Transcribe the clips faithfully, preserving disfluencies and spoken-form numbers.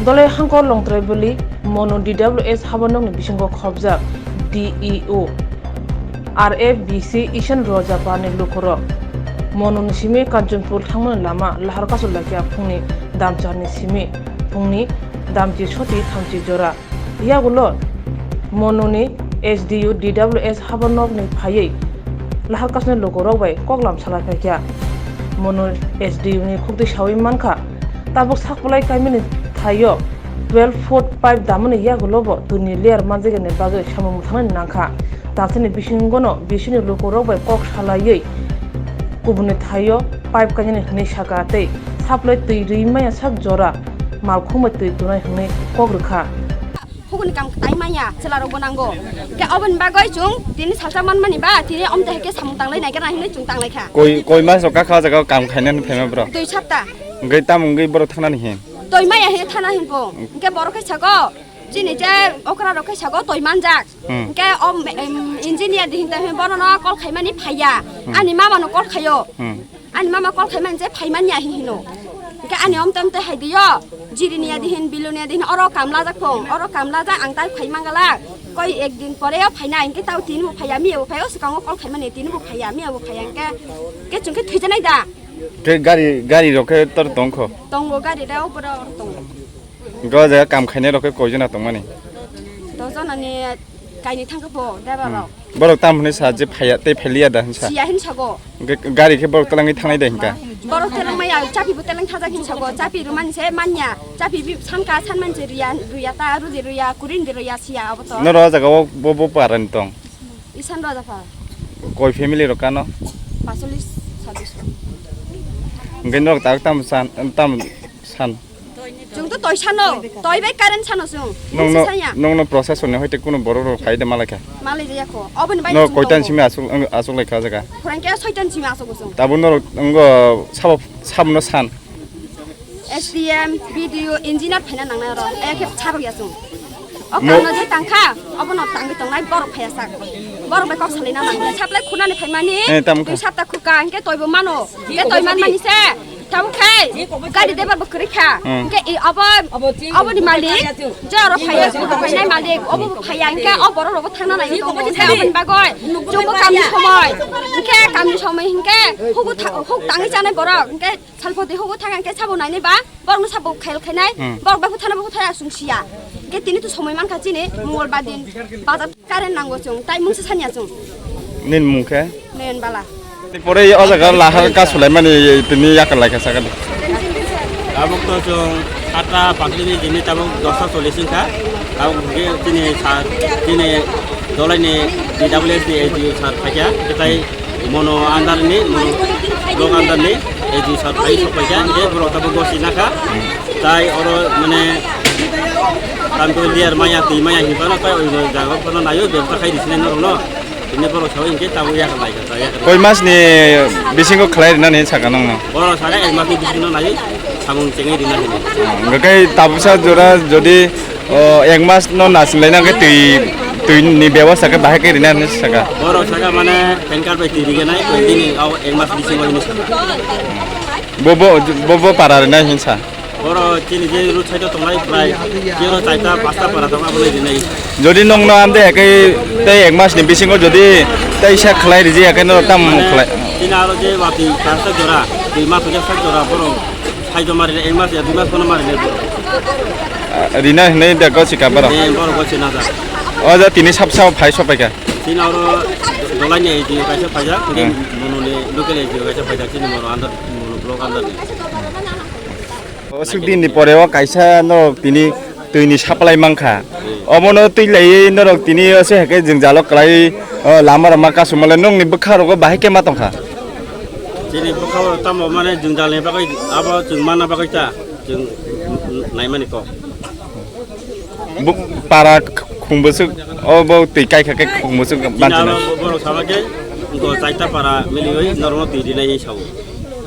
Dolai hangkor Longtraibuli Monu D W S habanokni bisingo khobjak D E O, R F B C Ishan Roja Parni lukurok Monuni simi Kanchanpur thangmani lama lahar kasu laikha phungni damcharni simi phungni damchi soti thamchi jora. Yagulo Monuni S D U D W S habanokni phaiwi lahar kasuni lukurok bai koklam salai phaikha. Monu S D U ni khukti sawi mankha, tabuk Sakpalai kaimini thaio twelve foot pipe damani yagulo bo twini layer manjakani bagwi samung mwthangnani nangkha. Taksini bisingono bisini lukurok bai kok salaiwi kubuni thaio pipe kainani hwnwi saka tei Sakpalai twi rwi maya sak jora malkhung bai twi tunai hwnwi kok rwkha. Hukuni kam tai manya, chwla rok bo nango. Ke oboni bagwi chwng tini salsa manmani ba, tini omte hai ke samung tanglai nai khe na hinwi chwng tanglai kha. Koi, koi mas rok kakha jaga kam khainani phaima bro. Dui sapta. Hwnkhe tamo wngwi borok thangnani hin? Toi maya hin thana hin po. Hwnkhe borok khe sago, chini je okra rok khe sago toi manjak. Hmm. Hwnkhe om, em, engineer di hin ta hin bono no call khaimani phaiya. Hmm. Ani mama no call khaio. Hmm. Ani mama call khaimani je phaimani ahi hino. Hwnkhe ani omte omte hai diyo. Jiri niya dihin, bilu niya dihin, oro kamla jak phung, oro kamla jak ang tai phai mangala. Koi ek din pore o phaina, hwnkhe tao tini bo phaiya, miya bo phaiya, o swkango call khaimani tini bo phaiya, miya bo phaiya, hwnkhe, hwnkhe chwng khe thwijanai da. Khe gari, gari rok khe tor tongkho? Tongo, gari rok oro tongo. Hwnkhe o jaga kam khainai rok khe koi jona tongmani? Dojonani kainwi thangkha bo, driver rok. Hmm. Borok tam hwnwi sa je phaiya, tei phailiya da hinsa? Siya hinsa go. Hwnkhe gari khe borok twlangwi thangnai da hinka? Borok twlangmaya, chapi bo twlang thajak hinsa go, chapi rwmani se manya, chapi bi sanka sanmani se riya, ruya ta, rudi ruya, kurin di ruya siya abo to. Noro o jaga o bo, bo parani tong? Isan Raja pha. Koi family rok kano? Pasolis, sabis. Hwnkhe norok tak tam san, tam san. Chwng to toi sano, toi bai current sano chwng. Nong no, nong no process hwnwi hoite kuno borok rok phai de malai kha. Malai jaya kho. Oboni bai no chwng koitan tongo. Simi asuk, ang, asuk lai kha jaga. Khorang khe soitan simi asuk chwng. Tabuk norok ngo sabo, sabo no san. S D M, B D O, engineer phaina nangnai oro. Ekhe sarok ya chwng. O mo- kano je tangkha, obono tangwi tongnai borok phaiya sak. Borok bai kok salina nang. Saplai khunani phaimani. Eh, tam kha. Twi sapta khuka, hwnkhe toibo mano. Hwnkhe toi manmani se. Tabuk khe gari deba bo kwrwi kha. Hmm. Hwnkhe i abo, aboni malik, je oro phaiya, phainai malik, obo bo phaiya, hwnkhe o borok rogo thangna nai tongo. Hwnkhe aboni bagoi, chwngbo kamni somoi, hwnkhe kamni somoi hwnkhe hugo tha-, huk tangwi chanai borok, hwnkhe salpoti hugo thang hwnkhe sabo nainai ba, borokno sabo khayal khainai, hmm, borok bai buthana bo buthana chwng siya. Hwnkhe tini to somoi mankha chini, Mongolbar din, bazar. Current nango chwng, tai mungsa sanya chwng. Nini mung khe? Nayan Bala. Pore o jaga lahar ka sulaimani tini yakar lai kha sakani. Tabuk to chwng sata pakhrini jini tabuk dosta chollish wngkha. Tabuk hwnkhe chini sir, chini dolaini D W S ni A D O sir phaikha, tai Mono under ni, Mono block under ni, A D O sir phai sok phaikha, hwnkhe borok tabuk gosi nakha. Tai oro mane Kanto liar maya twi maya hinwi phano tai oino jaga phano naio bebsa khai di sinai norokno. Tini borok sawi hinkhe tabuk yakar lai kha, yakar. Koi mas ni bisingo khlai rina ni saka nangno? Borok saka ek mas ni bisingo nai samung chengwi rina hinwi. Hwnkhe tabuksa jora jodi, o, ek mas no nasinglai nangkhe twi, twi ni bebosta khe bahai khe rina hinwi saka. Borok saka mane tanker bai twi riganai, twi dini au ek mas bisingo hinwi saka. Bo, bo, bo, bo para rina hinsa. Oro chini je road side o tongnai prai, je oro chaita pasta para tongo, abono rinai. Jodi nongno amde hai khe tei ek mas ni bisingo jodi teisa khlai riji hai khe no tam khlai. Chini aro je wati kasa jora, dui mas hoja sak jora, borok saijo mari ek mas ya dui mas kono mari borok. Rina hinwi de gosi ka borok. Eh, borok gosi na ja. O ja tini sab sao phai sopai kha. Chini aro dolai ni A D O kaisa phaijak, hmm, Mononi local A D O kaisa phaijak, chini Mono under, Mono block under ni. Aswk din ni pore o kaisa norok tini twi ni supply mankha. Obono twi laiwi norok tini ase hai khe jwngjalo kwlai, o, lama rok ma kasumale nokni bwkha rogo bahai khe ma tongkha. Chini bwkha o tamo mane jwngjal ni bagwi abo chwng manna bagwi ta chwng naimani kok. Bo para khung bwswk, o bo twi kai kha khe khung bwswk. Chini banchana aro bo-, borok sama khe bo chaita para miliwi norokno twi rinai sao.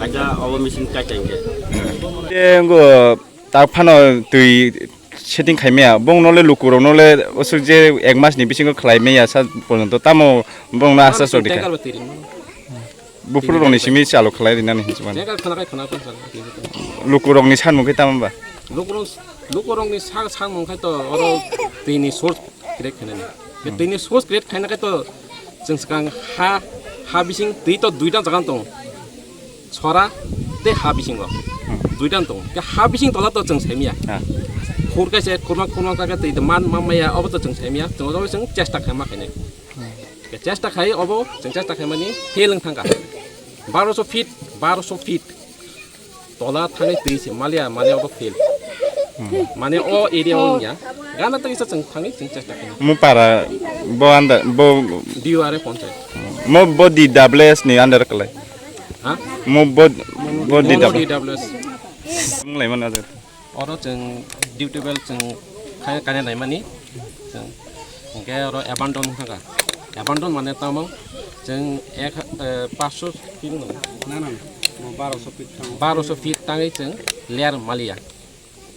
Kaisa obo machine kaisa hinkhe. Je ngo tak phano twi setting khai maya, bongno le lukurokno le usuk je ek mas ni bisingo khlai maya sa porjonto tamo bongno asa sodi kha. Tanker bo twi rinai. Buphuru rokni simi chalo khlai rinani hinwi mano. Tanker khna khai khna khai khna. Lukurokni sanmung khe tamo ba? Lukurok Lukurokni sak sak mung khai to oro twini source create khainani. Be twini source create khaina khai to chwng swkang ha, ha bising twi to duita jaga tong. Sora tei ha bisingo duita tong. Ke ha bising tola to chwng saimya. Khur kaisa khurma khurma kaka twi to man mamaya obo to chwng saimya. Chwng obo chwng chesta khaima khainai. Ke chesta khai obo chwng chesta khaimani fail wng thangkha. Baroso feet, baroso feet. Tola thangwi twi se maliya, maliya obo fail. Mane o area o wngya. Gana tagisa chwng thangwi chwng chesta khainai. Mo para bo under bo D U R A ponchayat. Mo bo D W S ni under kalai. Ha? Mo bo bo D W S. Mo D W S. Munglai mana jat. Oro chwng duty bel chwng khaina kanya naimani. Chwng hwnkhe oro abandon wngkha. Abandon mane tamo chwng ek, eh, paanch sho feet wngkha. Na, na, na. Mo baroso feet thango. Baroso feet tangwi chwng layer maliya.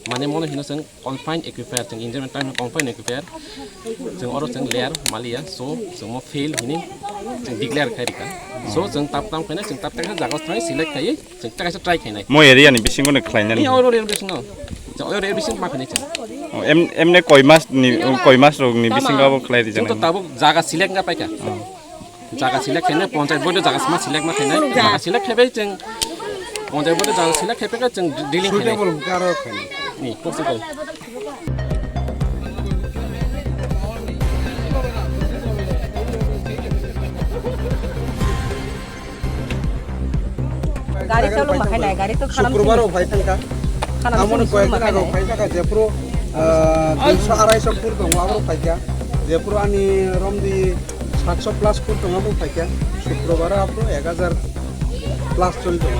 Mane mono hino chwng confined aquifer, chwng engineer time confined aquifer. Chwng oro chwng layer maliya, so chwng mo fail hini chwng declare khai rikha. So chwng tap tam khaina chwng tap tam khaina jaga thangwi select khaiwi chwng ta kaisa try khainai. Mo area ni bisingo no khlainani. Ni oro area bisingo. Chwng oro area bising ma khainai chwng. Oh, em, emne koi mas ni, koi mas rok ni bisingo abo khlai rijak. Chwng to tabuk jaga select na paikha. Jaga select khainai, ponchayat board o jaga sma select ma khainai. Jaga select khaibai chwng ponchayat board o jaga select khaibai chwng dealing khainai. Suitable hwnkhe aro khainai. Ni kok se kok. Gari chalo ma khainai, gari to khanam Shukrobaro phai thangkha. Amoni koyekdin ago phai thangkha, jephuru, ah, duiso arai so phur tongo, aboro phaikha. Jephuru ani romdi satso plus phur tongo, abo phaikha. Shukrobaro aphuru ek hajar plus choli tongo.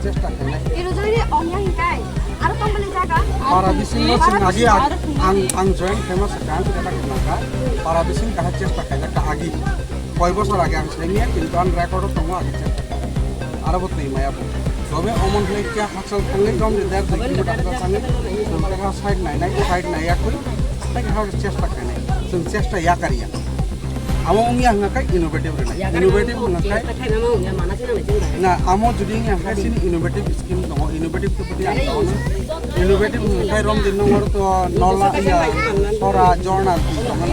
Chesta khainai. Ero jai re ongya hikai. Aro tong bele jaga. Para bising no sing agi ang, ang, ang join khaima sakha, ang kata khaima kha. Para bising kaha chesta khaijak kha agi. Koi bosor age ang saimya, kintu ang record o tongo agi chesta khaijak. Aro bo twi maya bo. Tobe omon hwlai kya hachal thangwi romdi der dui kilometer hachal thangwi. Chwng kha side nai nai, side nai yakwi. Tei kha chesta khainai. Chwng chesta yakar ya. Amo wngya hwnkha khe innovative rwnai. Innovative hwnkha khe na amo jodi wngya hwnkha khe chini innovative scheme tongo, innovative to pati ang tongo. Innovative hwnkha khe romdi nongor to nola ya sora jorna tongo.